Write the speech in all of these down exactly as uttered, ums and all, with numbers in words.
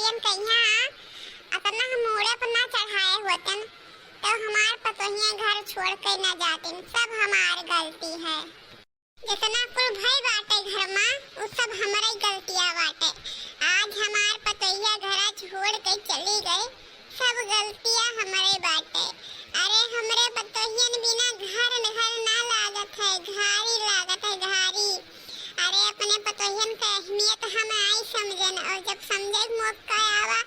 हम कहिया अतना हम मूड़े पर ना चढ़ाए होतन, तो हमार पतोहिया घर छोड़ के ना जातिन। सब हमार गलती है। जितना कुल भई बाटे घर मा, उ सब हमरे गलतिया बाटे। आज हमार पतोहिया घरा छोड़ के चली गई, सब गलतिया हमरे बाटे। अरे, हमरे पतोहियन बिना घर, घर ना लागत है, घारी लागत है, घारी। अरे, अपने पतोहियन के अहमियत हम आई समझन, और जब समझे के मौका आवा,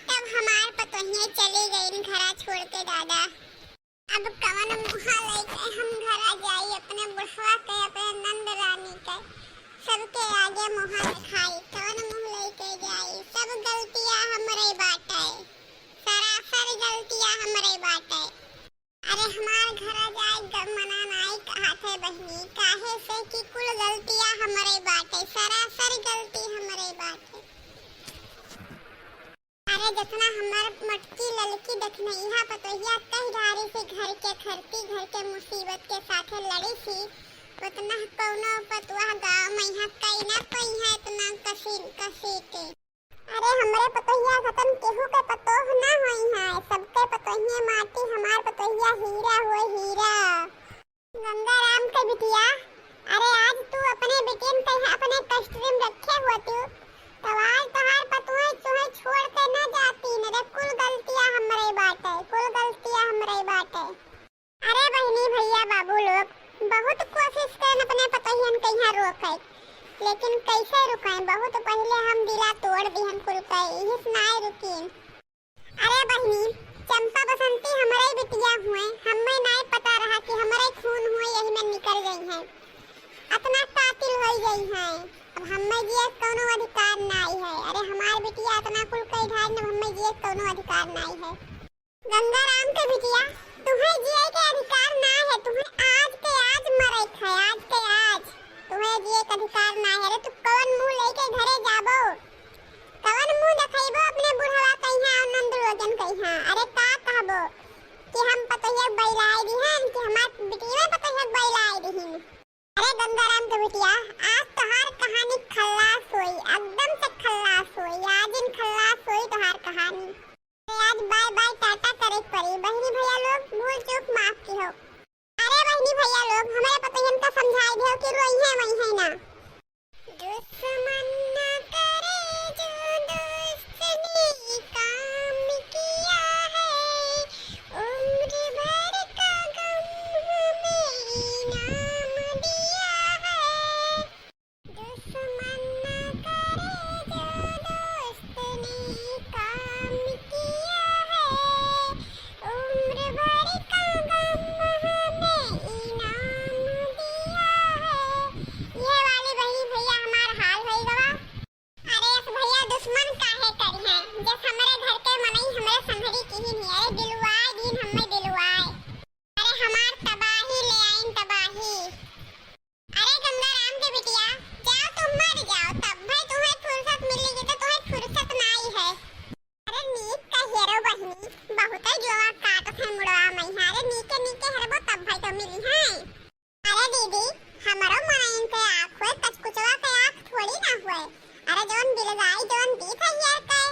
तब हमार पतोहिया चली गईन घरा छोड़ के दादा। अब कवन मुँह लइके हम घरा जाई अपने बुढ़वा के, अपने नंद रानी के, सबके आगे मुँह दिखाई? कवन मुँह लइके जाई? सब गलतिया हमरे बाटे, सरासर गलतिया हमरे बाटे। अरे हमार घरा जाए ग-, मना नाई कहत है बहिनी, काहे से कि कुल गलतिया हमरे बाटे, सरासर गलती हमरे बाटे। अरे, जतना हमार मोटकी ललकी दखनइहा पतोहिया कई डारी से घर के खरती, घर के मुसीबत के साथे लड़ी सी, ओतना कौनो पतोह गाँव में यहाँ कई ना पइहा इतना कसी, कसी के। अरे, हमरे पतोहिया खतन केहू के पतोह ना होई है, सबके पतोहिए माटी, हमार पतोहिया हीरा हुए, हीरा। गंगाराम के बिटिया, अरे आज तू अपने बिटियन के यहाँ अपने कस्टडी में रखे होतू, तब आज तोहार पतोह तोहे छोड़ के ना जातीन। अरे कुल गलतिया हमरे बाटे, कुल गलतिया हमरे बाटे। अरे बहिनी, भइया, बाबू लोग, बहुत कोशिश करेन अपने पतोहियन के यहाँ रोके, लेकिन कैसे रुकाएं? बहुत पहिले हम दिला तोड़ दिहन कुल के, इहिस नाय रुकीन। अरे बहिनी, चंपा बसंती हमरे बिटिया हुए, हमें नाय पता रहा कि हमरे खून हुए, यही में निकल गई हैं। अतना कातिल होई गई हैं, अब हमें जिए कौनो अधिकार नाय है। अरे हमार बिटिया अतना कुल कई ढाई, अब हमें जिए कौनो अधिकार नाय है। गंगाराम के बिटिया, तुम्हें जिए के अधिकार नाय है, तुम्हें आज के आज मरे के है, आज के आज। तुम्हें जिए के अधिकार नाय है। अरे तू कौन मुंह लेके घरे जाबो? कवन मुंह देखइबो अपने बुढ़वा कइहाँ और नंद लोगन कइहाँ? अरे का कहबो कि हम पतोहिया के बइलाए दिहन, कि हमार बिटिया पतोहिया के बइलाए दिहिन? अरे गंगाराम के बिटिया, आज तोहार कहानी खल्लास होई, एकदम से खल्लास होई। आज इन खल्लास होई तोहार कहानी। अरे आज बाय बाय टाटा करे के पड़ी। बहिनी भइया लोग, भूल चूक माफ किहो। अरे बहिनी भइया लोग, हमरे पतोहियन का समझाई दिहो कि रोइहे वइहे ना। दुश्मन न करे जो दोस्त ने काम किया है, उम्र भर का गम हमें इनाम दिया है। दुश्मन न करे जो दोस्त ने काम किया है, उम्र भर का गम हमें इनाम दिया है। ये वाली बहिनी भइया हमार हाल होई गवा। अरे अस भइया दुश्मन काहे करिहें, जस हमरे घर के मनई हमरे संघरी किहिन ही। अरे दिलवाए दीन हमें दिलवाए। अरे हमार तबाही ले आइन तबाही। अरे गंगाराम के बिटिया, जाओ तुम मर जाओ, तब भाई तुम्हें फुर्सत मिलेगी तो तुम्हें फुर्सत नाई है। अरे नीक का हेरो बहिनी, बहुते जोवा काटत है मुड़वा मैहा। अरे नीके नीके हेरबो तब भाई तो मिली है। अरे दीदी, हमरो मनइन के आँख होए, कचकुचवा के आँख थोड़ी ना होए। अरे जौन बिलगाई जौन दीत है हेर के।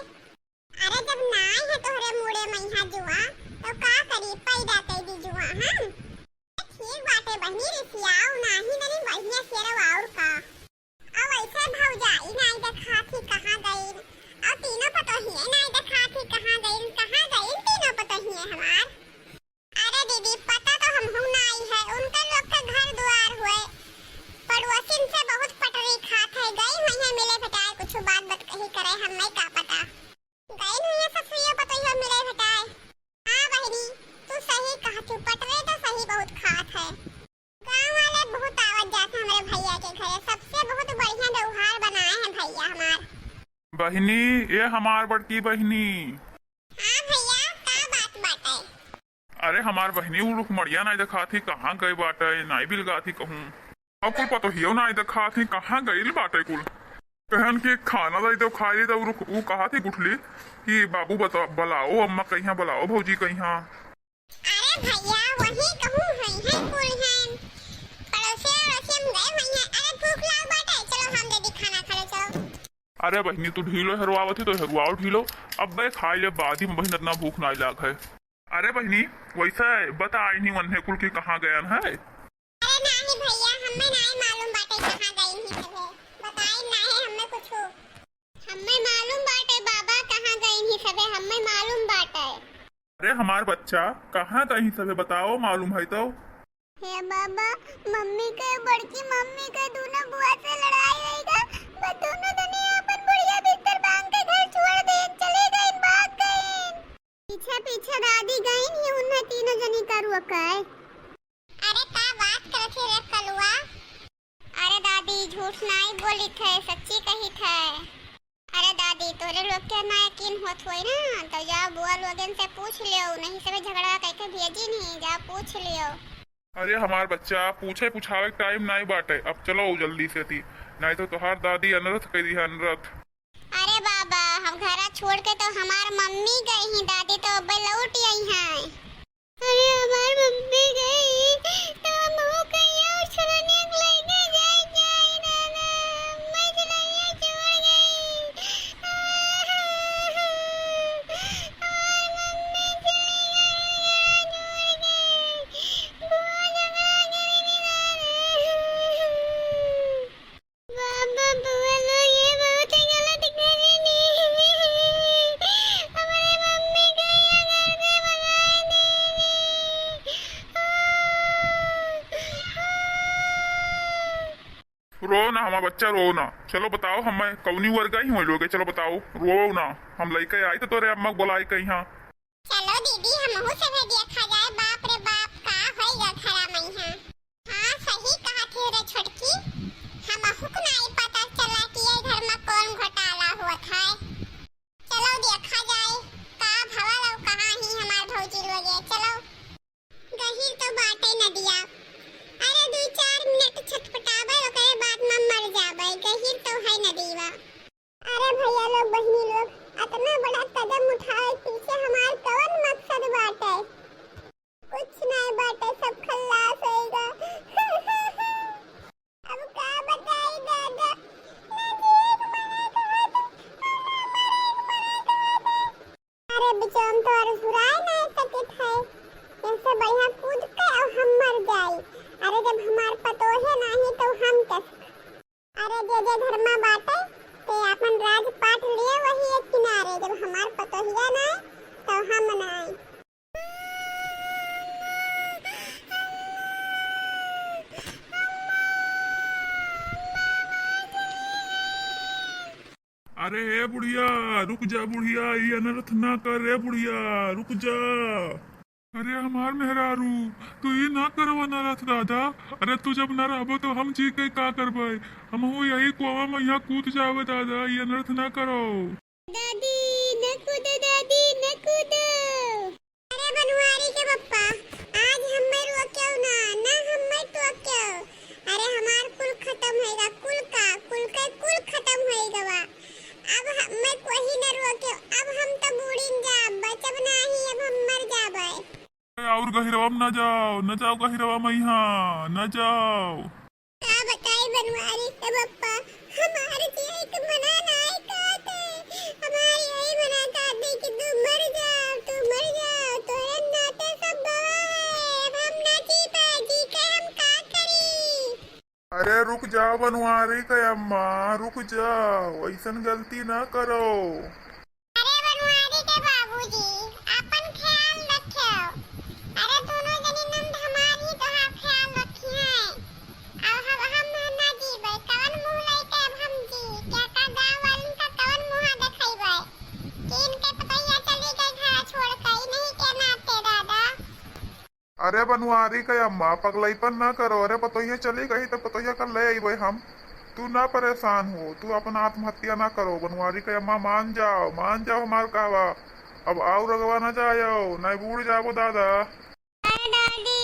अरे जब नाई है तोहरे मुड़े मैहा जुआ, तो का करी, पैदा कई दी जुआ हम। ठीक बाटे बहिनी, रिसियाओ नाही, तनी बढ़िया से रहो और का। अब ऐसे भौजाई नाई देखात ही कहाँ गईन, और तीनों पतोहिए नाई देखात ही कहाँ गईन, कहाँ गईन तीनों पतोहिए हमार। अरे दीदी, पता तो हमहू नाई है, उनका लोग के घर दुआर हुए, पड़ोसिन से बहुत पटरी खात है, गई हुई है मिले भेटाए, कुछ बात बतकही करे, हमें का पता। गई हुई है ससुरिया पतोहिया मिले भेटाए। हाँ बहिनी, तू सही कहा, तू पटरे तो सही बहुत खात है। गाँव वाले बहुत आवत जात हैं हमरे भैया के घरे, सबसे बहुत बढ़िया व्यवहार बनाए हैं भैया हमार। बहिनी, ये हमार बड़की बहिनी। हाँ भैया, का बात बाटे? अरे हमार बहिनी, उ रुखमड़िया नाई देखात ही, कहाँ गए बाटे, नाई बिलगात ही कहूँ। अब कुल पतोहियो नाई देखात ही, कहाँ गइल बाटे कुल। कहन कि खाना दे दो, खाई ले, तो उ रुख-, उ कहा थी गुठली कि बाबू बता, बुलाओ, अम्मा कहिया बुलाओ, भौजी कहिया। अरे भैया, वही कहूँ हुई है, कुल है। पड़ोसिया, अड़ोसिया में गए हुई है। अरे भूख लाग बाटे, चलो हम दे दी खाना, खा लो, चलो। अरे बहिनी, तू ढीलो हेरवावत ही तो हेरवाओ ढीलो। अब्बे खाई ले, बाद ही में बहिन, इतना भूख नाई लाग है। अरे बहिनी, वैसे बताई नहीं वन्हे कुल की कहाँ गयन है? अरे नाही भैया, हमें नाही मालूम बाटे कहाँ गइन ही सभे। बताई नाही हमें कुछ। हमें मालूम बाटे बाबा कहाँ गइन ही सभे, हमें मालूम बाटे। अरे हमार बच्चा, कहाँ गइन ही सभे बताओ, मालूम है तो। हे बाबा, मम्मी के, बड़की मम्मी के दोनों बुआ से लड़ाई होई गा। बस दोनों जने अपन बुढ़िया बिस्तर बांध के घर छोड़ देन, चली गईन, भाग गईन। पीछे पीछे दादी गईन ही उन्हें तीनों जनी का रोके। अरे का बात करत है रे कलुआ? अरे दादी, झूठ नाई बोलित है, सच्ची कहित है। अरे दादी, तोरे लोग के ना यकीन होत होई ना, तो जाओ बुआ लोगन से पूछ लियो, नहीं सभे झगड़ा कइके भेजी नहीं, जाओ पूछ लियो। अरे हमार बच्चा, पूछे पुछावे के टाइम नाई बाटे, अब चलो जल्दी से थी, नाई तो तोहार दादी अनरथ कइ दी है, अनरथ। अरे बाबा, हम घरा छोड़ के तो हमार मम्मी गई ही, दादी तो अब लौट आई हैं। अरे हमार मम्मी गई तो हम हो कहिया और छुलनिया के लेके जाए जाए दादा, अम्मा छुलनिया छोड़ गई। हमार मम्मी चली गई, छोड़ गई। बुआ झगड़ा करेगी दादा। बाबा, बुआ लोग ये बहुत गलत करेनी। हमारे मम्मी के यहाँ घर से भगाई देनी। रो ना हमार बच्चा, रो ना। चलो बताओ, हम कौनी वर्गा ही हुए लोगे? चलो बताओ, रो ना। हम लइके आई तो तोरे अम्मा के बुलाई कहीं। चलो दीदी, हमहू सभे देखा जाए। बाप रे बाप, का होइगा घरा में यहाँ। हाँ, सही कहा थे रे छोटकी, हमहू के नाई पता चला कि ये घर में कौन घोटाला हुआ था। चलो देखा जाए, का भवा लो, कहाँ ही हमार भौजी लोग है। चलो। गहिर तो बाटे नदिया, अरे दू चार मिनट छटपटावे, ओकरे बाद में मर जावे। गहिर तो है नदीवा। अरे भैया लोग, बहिनी लोग, अतना बड़ा कदम उठावे के पीछे हमार कवन मकसद बाटे? कुछ नहीं बाटे, सब खल्लास होइगा। अब का बताई दादा, ना जिए के मना कहत, ना मरे के मना कहत। अरे बिचौम तो अरे सुराय नहीं सकत है, ऐसे बढ़िया कूद के अब हम मर जाई। अरे जब हमार पतोहे नहीं तो हम कस अरे जे जे घर में बाटे, ते आपन राजपाट लिए वही एक किनारे, जब हमार पतोहिया ना आए, तो हम ना आए। अरे ए बुढ़िया, रुक जा बुढ़िया, ई अनर्थ ना कर रे बुढ़िया, रुक जा। अरे हमार मेहरारू, तू ई ना करवा अनर्थ दादा। अरे तू जब ना रहबो तो हम जी के का करबे? हमहू यही कुआवा में यहाँ कूद जावे दादा, ई अनर्थ ना करो। दादी, न कूदो दादी, न कूदो। अरे बनवारी के पप्पा, आज हम्मे रोक्यो ना, ना हम्मे टोक्यो। अरे हमार कुल खत्म होइगा, कुल का, कुल के कुल खत्म होइगा बा। अब हम्मे कोई न रोक्यो, अब हम तो बूड़िन जाब, बचब नाही, अब हम मर जाबे। अरे और गहिरवा में न जाओ, न जाओ गहिरवा में, यहाँ न जाओ। का बताई बनवारी के पप्पा, हमार जिए के मना नाय कहत है। हमार यही मना कहत है कि तू मर जाओ, तू मर जाओ, तोरे नाते सब गवा है। अब हम ना जी पाए, जी के हम का करी? अरे रुक जाओ बनवारी के अम्मा, रुक जाओ, ऐसन गलती ना करो। अरे बनवारी के बाबूजी, आपन ख्याल रखियो। अरे दोनों जनी नंद हमार ही तोहार ख्याल रखी हैं। अब हम, हम ना जीबे, कवन मुंह लेके अब हम जी? क्या का गाँव वालन का कवन मुंह देखेबे कि इनके पतैया चली गई घर छोड़ के, इन्हीं के नाते दादा। अरे बनवारी के अम्मा, पगलैपन ना करो। अरे पतोहिया चली गई तो पतोहिया का ले अइबे हम। तू ना परेशान हो, तू अपन आत्महत्या ना करो। बनवारी के अम्मा मान जाओ, मान जाओ हमार कहवा। अब आउर अगवा ना जायो, नहीं बूड़ जाबो दादा। अरे दादी,